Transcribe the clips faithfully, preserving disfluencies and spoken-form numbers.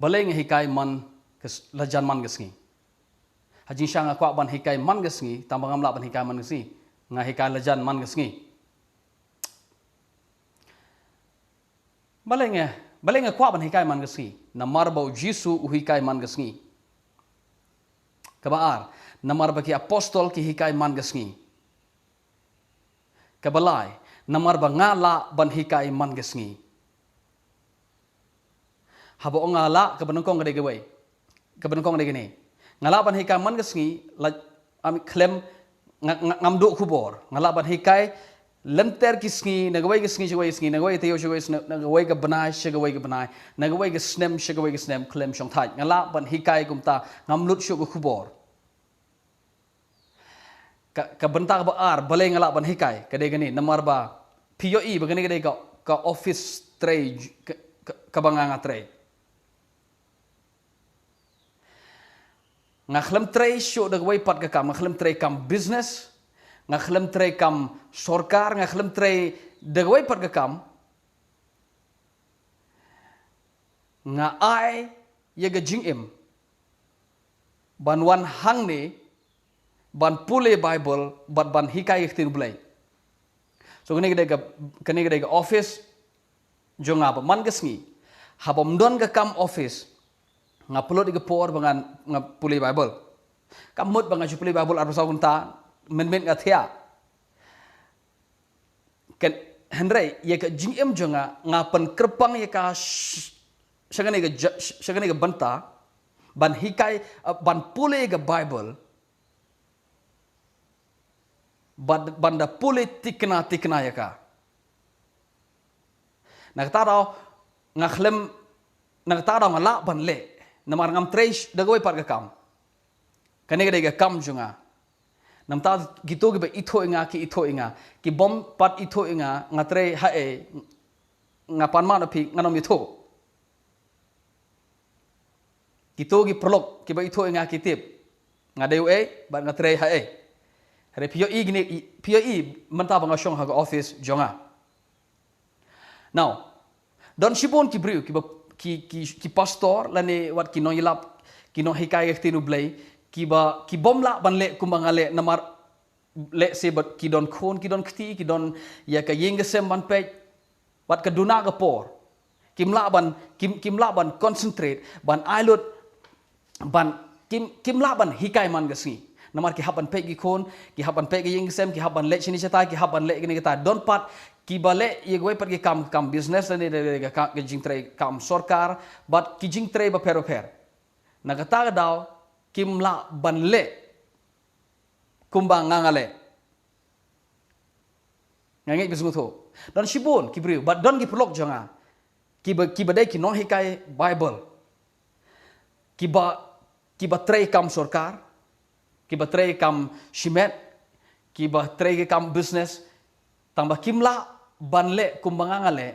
Balei nga hikai man ka s-, lajan man ka sngi? Ha jingshisha nga kwah ban hikai man ka sngi, tang ba ngam lah ban hikai man ka sngi. Nga hikai lajan man ka sngi. Balei nga, balei nga kwah ban hikai man ka sngi? Namar ba u Jisu u hikai man ka sngi. Kaba ar, namar ba ki apostol ki hikai man ka sngi. Kaba lai, namar ba nga lah ban hikai man ka sngi. Haba ong nga lah, kaba nyngkong ka dei kawei. Kaba nyngkong ka dei kane. Nga lah ban hikai man ka sngi, la, am, khlem, nga, nga, ngam duh khubor. Nga lah ban hikai lynter ki sngi, na kawei ka sngi sha kawei ka sngi, na kawei ka taïew sha kawei ka snem, na kawei ka bnai sha kawei ka bnai, na kawei ka snem sha kawei ka snem, khlem shongthait. Nga lah ban hikai kumta, ngam lut shuh ka khubor. Ka, ka bynta kaba ar, balei nga lah ban hikai, ka dei kane, namar ba, phi ïohi ba kane ka dei ka, ka office trei, ka, ka, kaba nga nga trei. Nga khlem trei shuh da kawei pat ka kam, nga khlem trei kam business, nga khlem trei kam sorkar, nga khlem trei da kawei pat ka kam. Nga ai ïa ka jingim ban wan hangne, ban pule Bible, bad ban hikai ka ktien U Blei. So kane ka dei ka, kane ka dei ka office jong nga ba man ka sngi. Haba ym don ka kam office, nga pynlut ïa ka por ba ngan, nga pule Bible. Kam mut ba nga shu pule Bible arphew saw kynta, mynmiet nga thiah. Kan, hynrei, ïa ka jingim jong nga, nga pynkyrpang ïa ka sh-, sha kane ka ja-, sh-, sha kane ka bynta, ban hikai, uh, ban pule ïa ka Bible, ban, ban da pule tikna, tikna ïa ka. Na kata daw, nga khlem, na kata daw nga lah ban leh, namar ngam trei sh-, da kawei pat ka kam. Kane ka dei ka kam jong nga. Namar kito kiba ithuh ïa nga, ki ithuh ïa nga. Ki bym pat ithuh ïa nga, nga trei haei, nga pan mano phi, ngan ym ithuh. Kito ki paralok, kiba ithuh ïa nga ki tip. Nga dei uei, bad nga trei haei. Hynrei phi ïohi kine, phi ïohi mynta ba nga shong ha ka office jong nga. Now, don shibun ki briew, kiba, ki, ki, ki pastor, lane wat ki nongïalap, ki nonghikai ka ktien U Blei, kiba, ki bym lah ban leh kumba nga leh namar, leh se bad ki don khun, ki don kti, ki don ïa ka ïing ka sem ban peit, wat ka duna ka por. Kim lah ban, kim, kim lah ban concentrate, ban ai lut, ban, kim, kim lah ban hikai man ka sngi. Namar ki hap ban peit ki khun, ki hap ban peit ki ïing ki sem, ki hap ban leh shini shatai, ki hap ban leh kine kita. Don pat, kiba leh ïa kawei pat ki kam, kam business, ne, ne, ne, ka, ka jingtrei kam sorkar, bad ki jingtrei bapher bapher. Na kata ka daw, kim lah ban leh kumba nga nga leh. Nga ngeit ba sngewthuh. Don shibun ki briew, bad don ki paralok jong nga. Kiba, kiba dei ki nonghikai Bible. Kiba, kiba trei kam sorkar. Kiba trei kam shimet. Kiba trei ki kam business. Tang ba kim lah ban leh kumba nga nga leh.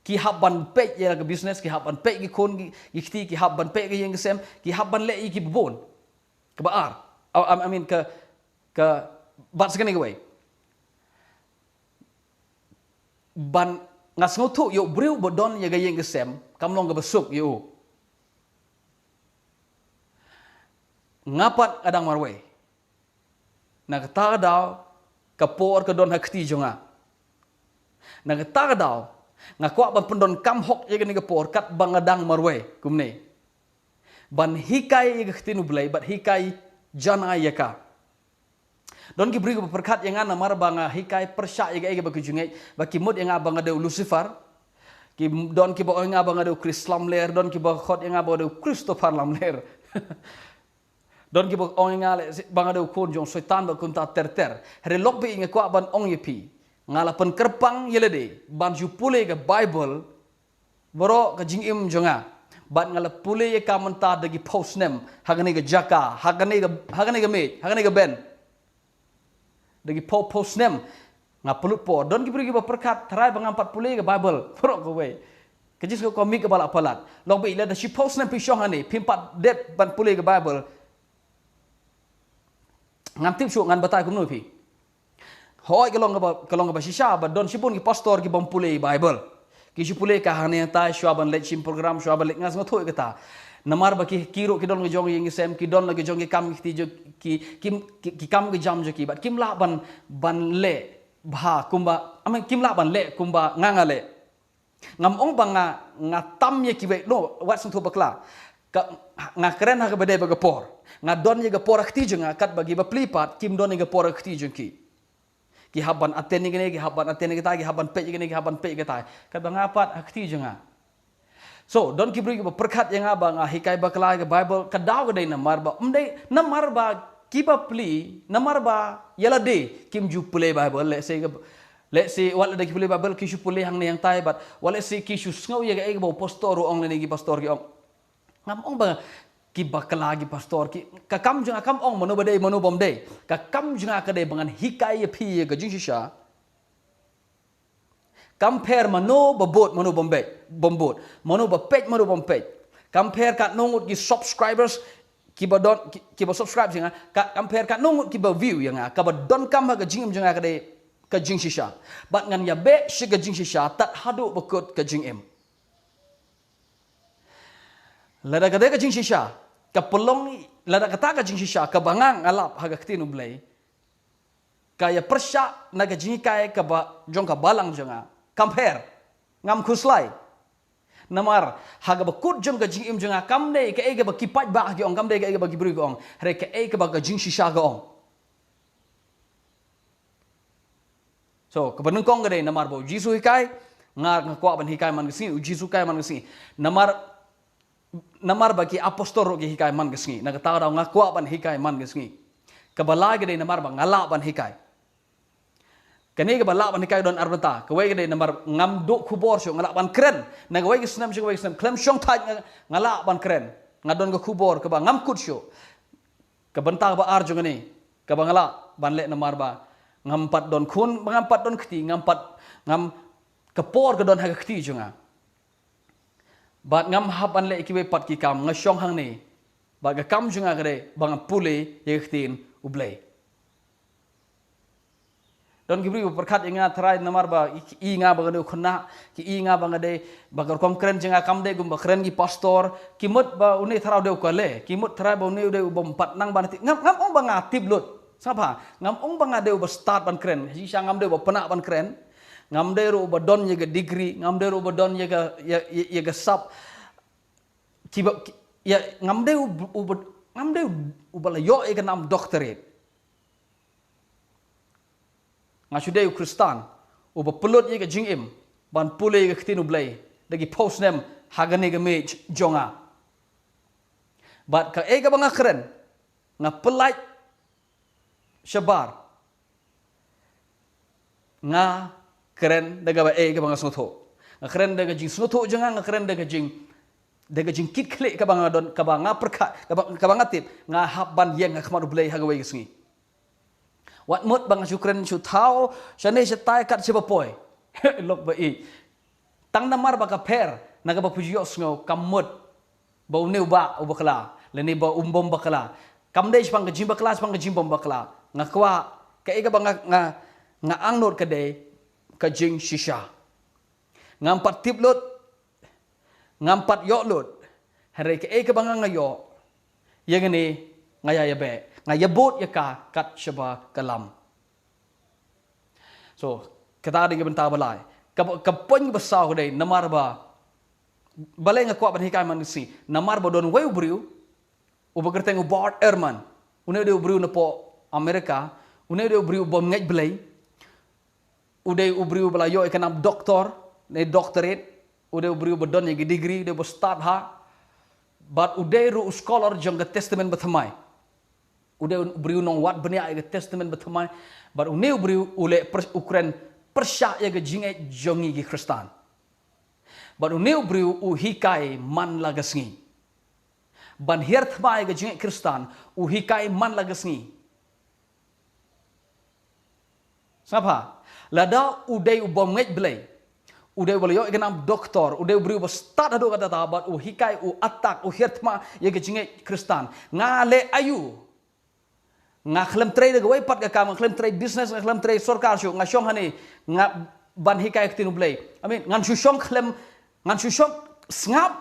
Ki hap ban peit ïa ka business, ki hap ban peit ki khun ki, ki kti, ki hap ban peit ki ïing ki sem, ki hap ban leh ïa ki bun. Kaba ar. I, I, I mean ka, ka, bad sa kane kawei. Ban nga sngewthuh ïa u briew ba don ïa ka ïing ka sem, kam long kaba suk ïa u. Nga pat nga dang marwei. Na kata ka daw, ka por ka don ha kti jong nga. Na kata ka daw, nga kwah ban pyndonkam hok ïa kane ka por katba nga dang marwei, kumne. Ban hikai ïa ka ktien U Blei, ban hikai jan ai ïa ka. Don ki briew kiba pyrkhat ïa nga namar ba nga hikai pyrshah ïa kaei kaba ki ju ngeit, ba ki mut ïa nga ba nga dei u Lucifer. Ki, don kiba ong ïa nga ba nga dei u Chris Lamler, don kiba khot ïa nga ba nga dei u Christopher Lamler. Don kiba ong ïa nga leh ba nga dei u khun jong Soitan bad kumta ter ter. Hynrei lok ba nga kwah ban ong ïa phi, nga la pynkyrpang ïa lade ban ju pule ka Bible, baroh ka jingim jong nga. Bad nga la pule ïa ka mynta da ki phew snem, ha kane ka jaka, ha kane ka, ha kane ka miej, ha kane ka bench. Da ki phew, phew snem, nga pynlut por. Don ki briew kiba pyrkhat, tharai ba ngam pat pule ka Bible, baroh kawei. Ka jingsngew ka mih kaba la palat. Long ba lada shiphew snem phi shong hangne, phim pat dep ban pule ka Bible. Ngam tip shuh ngan batai kumno phi. Hooid ka long kaba, ka long kaba shisha, ba don shibun ki pastor ki bym pule Bible. Ki shu pule ka hangne hangtai shuwa ban leit shim program, shuwa ban leit, nga sngewthuh ïa kata. Namar ba ki, ki ruh ki don ki jong ki ïing ki sem, ki don la ki jong ki kam ki kti jong ki, ki, ki, ki, ki kam ki jam jong ki. Bad kim lah ban, ban leh bha kumba, I mean, kim lah ban leh kumba nga nga leh. Ngam ong ba nga, nga tam ïa kiwei, no, wat sngewthuh bakla. Ka, nga kren ha kaba dei ba ka por. Nga don ïa ka por ha kti jong nga, katba ki bapli pat kim don ïa ka por ha kti jong ki. Ki hap ban attend ïa kane, ki hap ban attend ïa katai, ki hap ban peit ïa kane, ki hap ban peit ïa katai. Katba nga pat ha kti jong nga. So, don ki briew kiba pyrkhat ïa nga ba nga hikai bakla ïa ka Bible, ka daw ka dei namar ba, ym dei, namar ba ki bapli, namar ba ïa lade kim ju pule Bible, let's say ka, let's say, wat lada ki pule Bible, ki shu pule hangne hangtai, bad wat, let's say, ki shu sngew ïa kaei kaba u pastor u ong lane ki pastor ki ong. Ngam ong ba ki bakla ki pastor ki, ka kam jong nga kam ong mano ba dei mano bym dei. Ka kam jong nga ka dei ba ngan hikai ïa phi ïa ka jingshisha. Kam pher mano ba bud mano bym bud, bym bud. Mano ba peit mano bym peit. Kam pher katno ngut ki subscribers kiba don, ki, kiba subscribe ïa nga. Ka, kam pher katno ngut kiba view ïa nga. Kaba donkam ha ka jingim jong nga ka dei ka jingshisha. Bad ngan ïabeh sha ka jingshisha tad haduh ba kut ka jingim. Lada ka dei ka jingshisha, ka pynlong, lada kata ka jingshisha kaba nga nga lap ha ka ktien U Blei ka ïa pyrshah na ka jinghikai kaba jong ka balang jong nga, kam pher, ngam khuslai. Namar ha kaba kut jong ka jingim jong nga kam dei kaei kaba ki paidbah ki ong, kam dei kaei kaba ki briew ki ong, hynrei kaei kaba ka jingshisha ka ong. So, kaba nyngkong ka dei namar ba U Jisu hikai, nga, nga kwah ban hikai man ka sngi, U Jisu hikai man ka sngi. Namar, namar ba ki apostol ruh ki hikai man ka sngi. Na kata ka daw nga kwah ban hikai man ka sngi. Kaba lai ka dei namar ba nga lah ban hikai. Kane kaba lah ban hikai don ar bynta. Kawei ka dei namar ngam duh khubor shuh, nga lah ban kren. Na kawei ka snem sha kawei ka snem, khlem shong thait nga, nga lah ban kren. Nga don ka khubor kaba ngam kut shuh. Ka bynta kaba ar jong kane kaba nga lah ban leh namar ba ngam pat don khun, ba ngam pat don kti, ngam pat, ngam, ka por ka don ha ka kti jong nga. Bad ngam hap ban leh kiwei pat ki kam, nga shong hangne. Bad ka kam jong nga ka dei ba ngan pule ïa ka ktien U Blei. Don ki briew ba pyrkhat ïa nga tharai namar ba ki i nga ba nga dei u khynnah, ki i nga ba nga dei, ba ka rukom kren jong nga kam dei kumba kren ki pastor, ki mut ba une tharai u dei u kale, ki mut tharai ba une u dei u bym pat nang ban tip. Ngam, ngam ong ba nga tip lut. Sngap bha, ngam ong ba nga dei uba stad ban kren, shisha ngam dei uba pynah ban kren. Ngam dei ruh uba don ïa ka degree, ngam dei ruh uba don ïa ka, ïa, ïa, ïa ka sap. Kiba, ki, ïa, ngam dei uba, uba, ngam dei uba la ïoh ïa ka nam doctorate. Nga shu dei u Khristan uba pynlut ïa ka jingim ban pule ïa ka ktien U Blei da ki phew snem ha kane ka miej jong nga. Bad kaei kaba nga kren, nga pyllait shabar. Nga kren da kaba, eh, kaba nga sngewthuh. Nga kren da ka jingsngewthuh jong nga, nga kren da ka jing, da ka jingkitkhlieh kaba nga don, kaba nga pyrkhat, kaba, kaba nga tip, nga hap ban ïeng ha khmat U Blei ha kawei ka sngi. Wat mut ba nga shu kren shu thaw shane shatai kat shaba poi. Lok ba i. Tang namar ba ka pher na kaba phi ju ïohsngew, kam mut ba une u bah u bakla lane ba um bym bakla. Kam dei shaphang ka jingbakla, shaphang ka jingbym bakla. Nga kwah kaei kaba nga, nga, nga angnud ka dei ka jingshisha. Ngam pat tip lut, ngam pat ïoh lut. Hynrei kaei kaba nga nga ïoh, ïa kane nga ïa ïabeh, nga ïabud ïa ka kat shaba ka lam. So, kata dei ka bynta ba lai. Ka, ka point ba saw ka dei namar ba, balei nga kwah ban hikai man ka sngi, namar ba don wei u briew uba kyrteng u Bart Ehrman. Une u dei u briew napoh America. Une u dei u briew bym ngeit Blei. U dei u briew ba la ïoh ïa ka nam doctor ne doctorate. U dei u briew ba don ïa ki degree, u dei ba stad ha. Bad u dei ruh u scholar jong ka Testament Bathymmai. U dei u briew nongwad bniah ïa ka Testament Bathymmai. Bad une u briew u leh pyr-, u kren pyrshah ïa ka jingngeit jong ngi ki Khristan. Bad une u briew u hikai man la ka sngi. Ban hiar thma ïa ka jingngeit Khristan, u hikai man la ka sngi. Sngap bha, lada u dei u bym ngeit Blei, u dei uba la ïoh ïa ka nam doctor, u dei u briew uba stad haduh katta katta, bad u hikai, u attack, u hiar thma ïa ka jingngeit Khristan. Nga leh aïu? Nga khlem trei da kawei pat ka kam, nga khlem trei business, nga khlem trei sorkar shuh, nga shong hangne, nga, ban hikai ïa ka ktien U Blei. I mean, ngan shu shong khlem, ngan shu shong sngap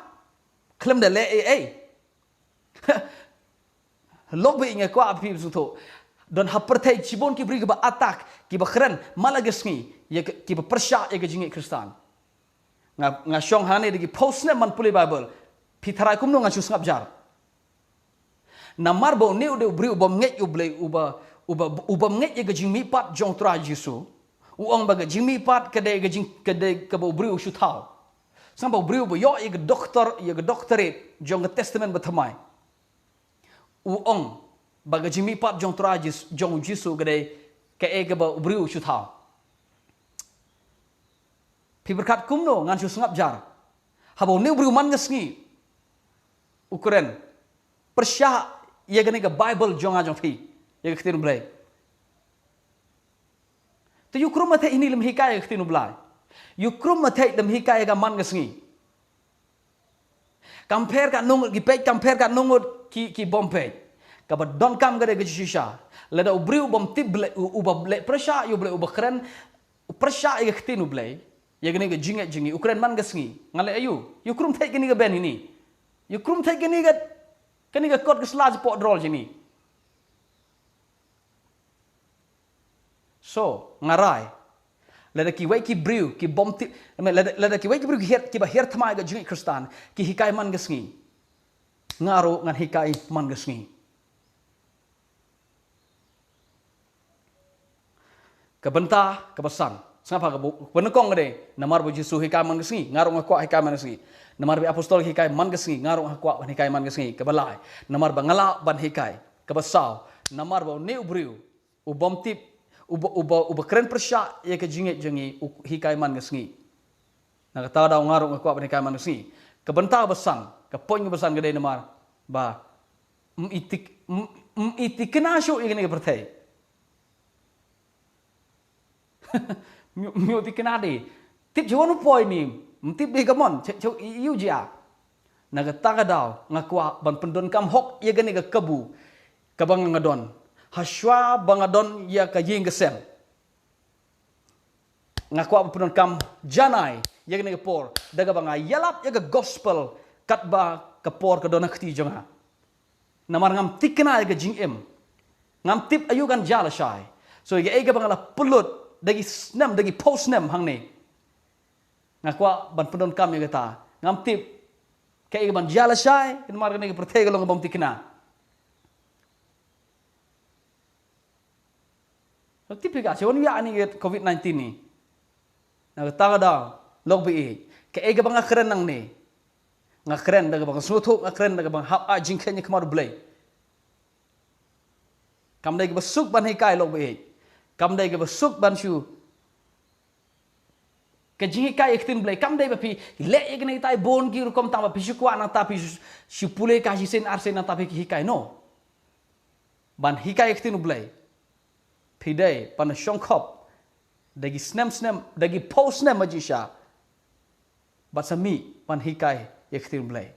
khlem da leh ei ei. Lok ba nga kwah phi sngewthuh. Don ha pyrthei shibun ki briew kiba attack, kiba kren man la ka sngi ïa ka, kiba pyrshah ïa ka jingngeit Khristan. Nga, nga shong hangne da ki phew snem ban pule Bible. Phi tharai kumno ngan shu sngap jar? Namar ba une u dei u briew u bym ngeit ïa U Blei, uba, uba, u bym ngeit ïa ka jingmihpat jong U Trai Jisu. U ong ba ka jingmihpat ka dei ka jing, ka dei kaba u briew u shu thaw. Sngewbha u briew ba ïoh ïa ka doktor, ïa ka doctorate jong ka Testament Bathymmai, u ong ba ka jingmihpat jong U Trai Jis-, jong u Jisu ka dei kaei kaba u briew u shu thaw. Phi pyrkhat kumno ngan shu sngap jar? Haba une u briew man ka sngi u kren pyrshah ïa kane ka Bible jong nga jong phi, ïa ka ktien U Blei. Te ïa u krum mathei ine lem hikai ïa ka ktien U Blei. Ïa u krum mathei lem hikai ïa ka man ka sngi. Kam pher katno ngut ki peit, kam pher katno ngut ki, ki bym peit. Kaba donkam ka dei ka jingshisha. Lada u briew u bym tip Blei, u, uba leh pyrshah ïa U Blei, uba kren pyrshah ïa ka ktien U Blei, ïa kane ka jingngeit jong ngi, u kren man ka sngi, nga leh aïu? Ïa u krum thait kane ka bynta ine. Ïa u krum thait kane ka, kane ka kot ka sla jingpyndro jong ngi. So, nga rai, lada kiwei ki briew ki bym tip, lada, lada kiwei ki briew ki hiar, kiba hiar thma ïa ka jingngeit Khristan ki hikai man ka sngi, nga ruh ngan hikai man ka sngi. Ka bynta kaba san, sngap ha kaba, kaba nyngkong ka dei, namar ba u Jisu u hikai man ka sngi, nga ruh nga kwah hikai man ka sngi. Namar ba ki apostol ki hikai man ka sngi, nga ruh nga kwah ban hikai man ka sngi. Kaba lai, namar ba nga lah ban hikai. Kaba saw, namar ba une u briew u bym tip, uba, uba, uba kren pyrshah ïa ka jingngeit jong ngi u hikai man ka sngi. Na kata ka daw nga ruh nga kwah ban hikai man ka sngi. Ka bynta ba san, ka point ba san ka dei namar ba ym ïa thik, ym, ym ïa thikna shuh ïa kane ka pyrthei. Ym ïa, ym ïa thikna de. Tip shuh wan u poi ni, ym tip de ka mon, shuh, shuh ïa u jia. Na kata ka daw nga kwah ban pyndonkam hok ïa kane ka kabu kaba nga don. Hashwa ba nga don ïa ka ïing ka sem, nga kwah ban pyndonkam janai ïa kane ka por da kaba nga ïalap ïa ka gospel katba ka por ka don ha kti jong nga. Namar ngam thikna ïa ka jingim. Ngam tip aïu kan jia lashai. So ïa kaei kaba nga la pynlut da ki snem, da ki phew snem hangne, nga kwah ban pyndonkam ïa kata. Ngam tip kaei kaban jia lashai, namar kane ka pyrthei ka long kaba ym thikna. Tip hi ka, shuh wan ïa kane ka covid nineteen ni. Na kata ka daw, lok ba ïeit, kaei kaba nga kren nangne, nga kren da kaba nga sngewthuh, nga kren da kaba nga hap ai jingkheiñ ha khmat U Blei. Kam dei kaba suk ban hikai, lok ba ïeit. Kam dei kaba suk ban shu, ka jinghikai ïa ka ktien Blei kam dei ba phi leh ïa kane katai bun ki rukom tang ba phi shu kwah nangta phi shu, shu pule ka shisien arsien nangta phi hikai, no. Ban hikai ïa ka ktien Blei, phi dei ban shongkhop da ki snem snem, da ki phew snem ba ju sha, bad sa mih ban hikai ïa ka ktien Blei.